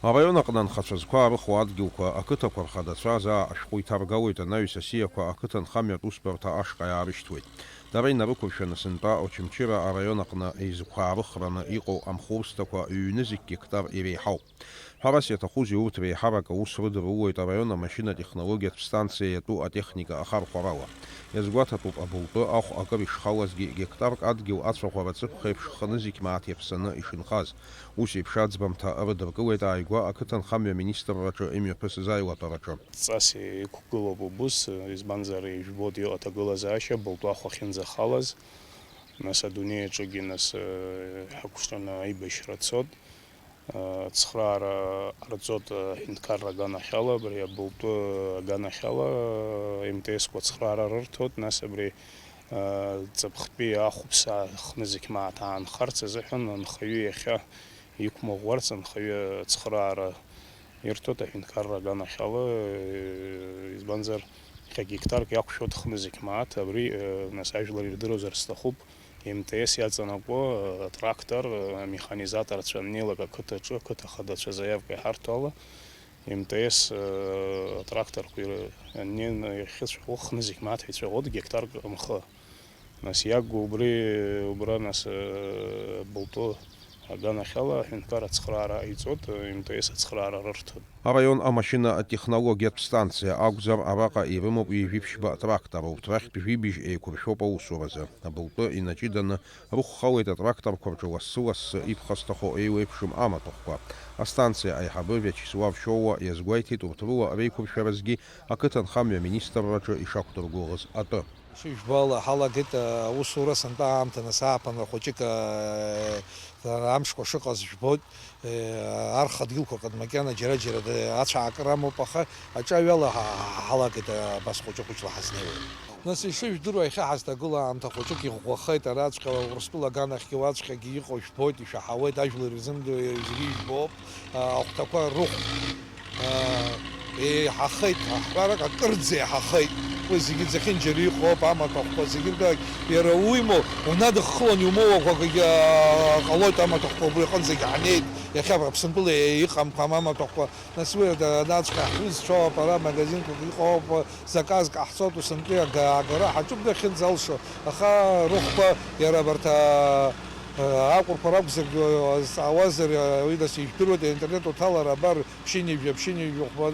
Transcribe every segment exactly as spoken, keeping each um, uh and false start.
Араион аҟны анхацәа зқәа аарыхуа адгьылқәа, ақыҭақәа рхадацәа заа ашәҟәы иҭаргалоит, анаҩс асиақәа ақыҭанхамҩатә усбарҭа ашҟа иаарышьҭуеит. Дара инарықәыршәаны сынтәа Очамчыра араион аҟны изқәаарыхраны иҟоу амхурсҭақәа ҩ-нызқь гектар иреиҳауп. Ҳәарас иаҭахузеи, урҭ реиҳарак аус рыдырулоит араион амашьынатә технологиатә станциа иатәу атехника ахархәарала. Иазгәаҭатәуп, абылтәы ахә акыр ишхалазгьы, гектарк адгьыл ацәаӷәара ҵыԥх еиԥш хынызқь мааҭ иаԥсаны ишынхаз. Ус еиԥш аӡбамҭа рыдыркылеит ааигәа ақыҭанхамҩа министрраҿы имҩаԥысыз аилатәараҿы. Ҵас иқәгылоуп убыс, избанзар, ижәбоит иҟоу аҭагылазаашьа, былтәы ахә ахьынӡахалаз, нас адунеи аҿыгьы, нас, э, ҳақәҿианы аибашьра цот, э, ацхраара ҟарҵот, э, аҳәынҭқарра аганахьала, абри абылтәы аганахьала, э, М Т С-қәа ацхраара рырҭоит, нас абри, э, ҵыԥхтәи ахәԥса хнызқь мааҭ аанхарц азыҳәан анхаҩы иахьа иқәмыӷәӷәарц анхаҩы ацхраара ирҭоит аҳәынҭқарра аганахьала, э, избанзар, иахьа гектарк иақәшәоит хнызқь мааҭ, абри, э, нас ажәлар ирдыруазар сҭахуп, М Т С иаҵанакуа, э, атрактор, э, амеханизаторцәа аннеилак ақыҭаҿы, ақыҭа хадацәа заявка иҳарҭо ала, М Т С, э, атракторқәа ир-, аннеины иахьыцәаӷәо хнызқь мааҭ ицәаӷәоит гектарк мхы. Нас иагу убри, убра, нас, э, былтәы аганахьала аҳәынҭқар ацхраара иҵот, э, М Т С ацхраара рырҭоит. Араион амашьына атехнологиатә станциа акәзар, араҟа ирымоуп ҩажәи ԥшьба трактор, урҭ рахьтә жәибжь еиқәыршәоуп аусуразы. Абылтәы инаҷыданы рыхәхалеит атракторқәа рҿы лассы-лассы иԥхасҭахо еиуеиԥшым амаҭәахәқәа. Астанциа аиҳабы Виачеслав Шоуа иазгәеиҭеит, урҭ рыла реиқәыршәаразгьы ақыҭанхамҩа министрраҿы ишақәдыргәыӷыз атәы. Шыжәбо ала, ҳалагеит, аусура сынтәа аамҭа, нас ааԥынра хәыҷык, аа, амшқәа шыҟаз жәбоит, аа, арха дгьылқәа ҟыт макьана џьара-џьара ацәаакыра амоуп, аха аҿаҩала ҳа-, ҳа-, ҳалагеит, абас хәыҷы-хәыҷла ҳазнеиуеит. Нас ишыжәдыруа, иахьа ҳазҭагыла аамҭа хәыҷык иӷәӷәахеит, араҵәҟьа Урыстәыла аганахьгьы уаҵәҟьагьы иҟоу жәбоит, ишәаҳауеит, ажәлар ирзымдыруа зегьы ижәбоуп, аа, ахәҭақәа рыхә-, Еиҳахеит, аҳәарак акырӡа еиҳахеит. Уи зегьы зехьынџьара иҟоуп, амаҭәахәқәа зегьы ртәы, иара уимоу, унадыххылан иумоуа акгьы ҟалоит, амаҭәахәқәа убри аҟынӡагьы ҳнеит. Иахьа Аԥсынтәыла иҟам амаҭәахәқәа, нас уи анаҵәҟьа ҳҩызцәоуп, ара магазинқәак иҟоуп, заказк ҟаҳҵоит, усынтәи ага-, агара ҳаҿуп дахьынӡалшо, аха рыхәқәа иара абарҭ а-, акәырқәа ракәзаргьы азҵаауазар, уи нас ижәдыруеит, аинтернет уҭалар абар, ԥшьынҩажәа, ԥшьынҩажәа хәба,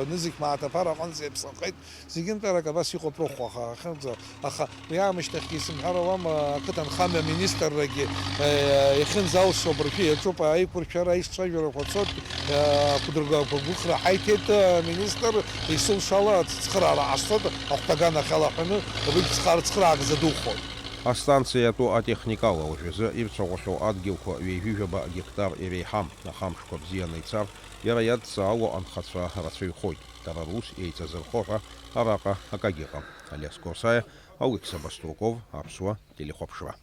нызқь мааҭ аԥара аҟынӡа иаԥсахеит, зегьынтәарак абас иҟоуп рыхәаха, ахьынӡа, аха уи аамышьҭахьгьы исымҳәар ауама, ақыҭанхамҩа аминистррагьы, э, иахьынӡалшо абыржәы иаҿуп аиқәыршәара, аицәажәарақәа цоит, э, ақәдыргақәа гәыхра ҳаиҭеит, э, аминистр, исылшо ала ацхыраара ҟасҵоит, ахәҭа аганахьала ҳәаны, убригь цхыра-, цхыраагӡа духоит. Астанциа иатәу атехникала уажәазы ирцәаӷәахьоу адгьылқәа ҩажәижәаба гектар иреиҳам, аха амшқәа бзианы ицар, иара иадҵаауа анхацәа рацәаҩхоит, дара рус еиҵазырхо ҳәа араҟа акагьы ыҟам. Алиас Корсаиа, Алықьса Баструков, Аԥсуа телехәаԥшра.